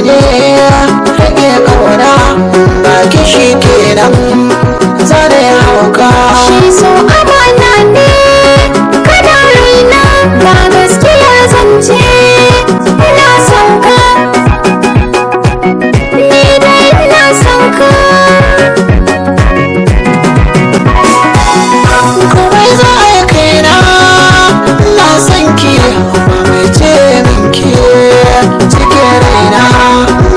ne rage kauna ba kishi kenan zane hauka. Shi so amana ne, kana raina ba gaskiya zance ina son ka, ni dai ina son ka. Komai za a yi kaina ina son ki, ba mai ce min ke cikin raina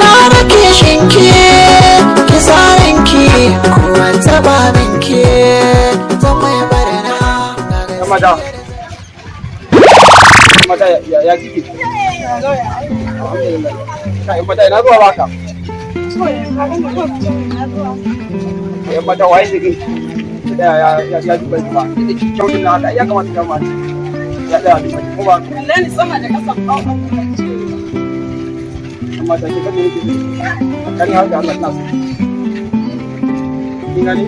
na rake shinki ki tsarin ki kuma taba min ke zan mai barna na Mata. Mata ya kike? Alhamdulillah. Kai mata ina zuwa baka? Yan mata waye ne kai? Ya ya ya ya duba ba. Inda kyautin na haka ya kamata ya mata. Ya da duba ko ba Kalle ni sama da ƙasa ba. Amma da ke kaje yake. Kan har da Allah ina so. Kin gani?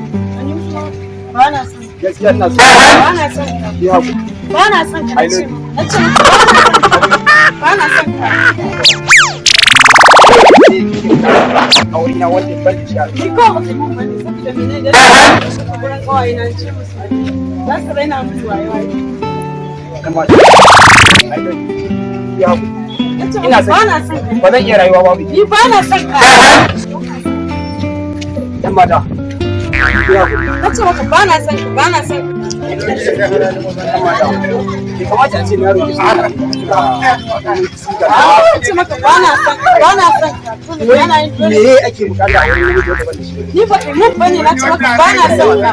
Ba na son. Gaskiya ina so. Ba na son ka. Ki haku. Ba na son ka. I know. Na ce ba na son ka. Aure na wanda ban da shi. Ni ko ba kai mun bane saboda mene da na gurin kawai na ce musu za su raina musu wayo wayo. Amma I know. Ki haku. Na ce Ina ba na son ka. Ba zan iya rayuwa babu. Ni ba na son ka. Yan mata. Ki haku. Na ce maka ba na son ka, ba na son ka. Bai kamata a ce na roƙi su. Na ce maka ba na son ka, ba na son ka. Ba na yin dole. Me ake bukata a wurin namiji wanda ban da shi? Ni ba kai mun bane, na ce maka ba na son ka.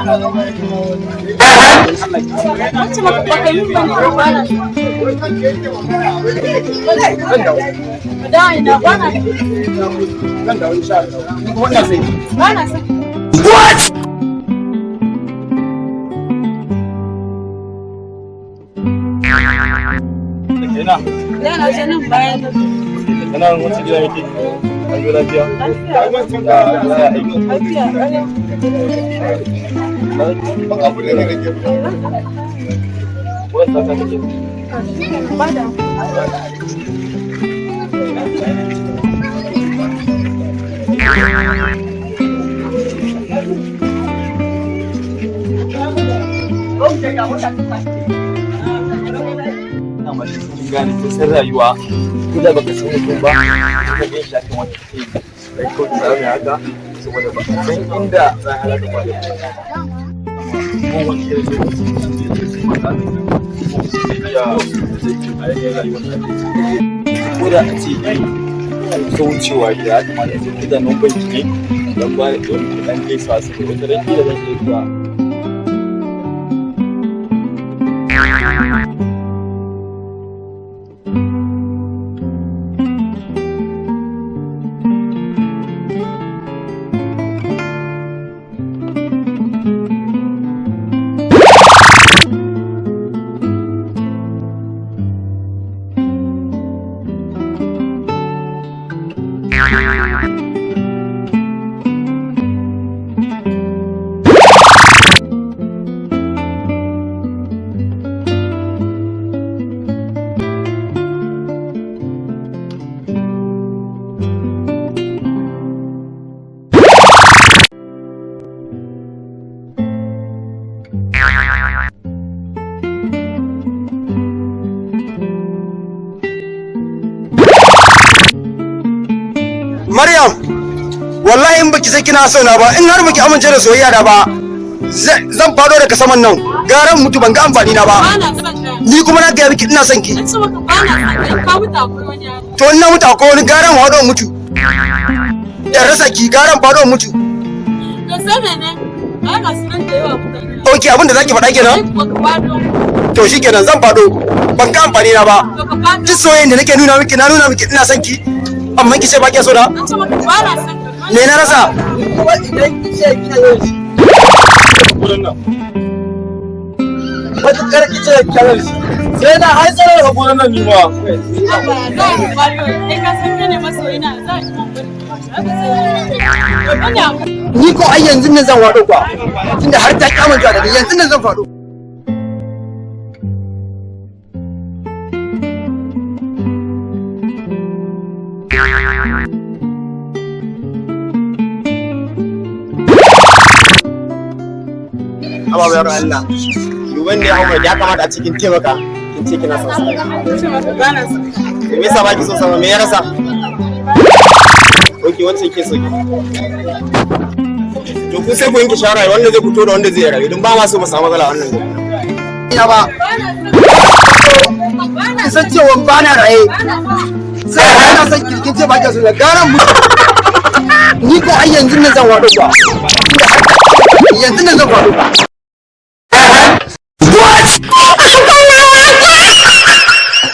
Na ce maka ba kai mun bane, ba na son ka. Zan dawo. Da ina ba na Zan dawo insha Allah. Ni kuma ina sai. ba na son ka. Ina, Yana je nan bayan da kana wata gida yake? An zo lafiya? Lafiya. Ya ya aiki. Lafiya. Wani sata kake? Ba da. Ina mace kin gane kin san rayuwa. Ko da baka san mutum ba, ka ga shi akan wata take. Dai ko da mai haka saboda ba san inda za a halaka ba. Ko wani irin lokaci ne mata ko su iya a yanayin rayuwar da ake ciki. Ko da a ce dai ta wucewa gida ya kamata a ce ko da numban ki ne dan ba don ki dan gaisa saboda wata ran kila zan iya zuwa. Maryam, wallahi in baki sai kina so na ba, in har baki amince da soyayya da ba, zan fado daga saman nan. Garan mutu ban ga amfani na ba. Ba na son ka. Ni kuma na gaya miki ina son ki. Na ce maka ba na son ka. In ka mutu akwai wani yaro. To in na mutu akwai wani garan hado mutu. Da rasa ki garan fado mutu. To sai mene? Ai ga su nan da yawa mutane. Okay, abin da zaki faɗa kenan? Ai kuwa ka fado. To shikenan zan fado. Ban ga amfani na ba. To ka fado. Duk soyayyen da nake nuna miki na nuna miki ina son ki. Amma ki ce ba ki so na? Na ce maka ba na son ka. Me na rasa? Kuma idan ki ce kina son shi Gurin nan. matukar ki ce kina son shi sai na haitsar Daga gurin nan ni ma. Haba, za a fado. Ai ka san kai ne masoyina. Za a yi mun bari. Ai ba zai yi. Wani abu. Ni ko ai yanzu nan zan wado kwa. Tunda har ta kama da ni yanzu nan zan faɗo. Ababayar Allah. Duban da ya hau ya kamata a cikin taimaka. Kin ce kina son sa. Ce maka ba na son ka. Me yasa baki son sa? Me ya rasa? Okay, wacce ke so ki? To ku sai ku yanke shawara wanda zai fito da wanda zai rayu, don ba ma so mu samu matsala wannan gari. Ina ba. Ki san cewa ba na raye. Sai ana son kirkin ce ba ki so da garan mu. Ni ko ai yanzu nan zan wado ba. Yanzu nan zan wado ba.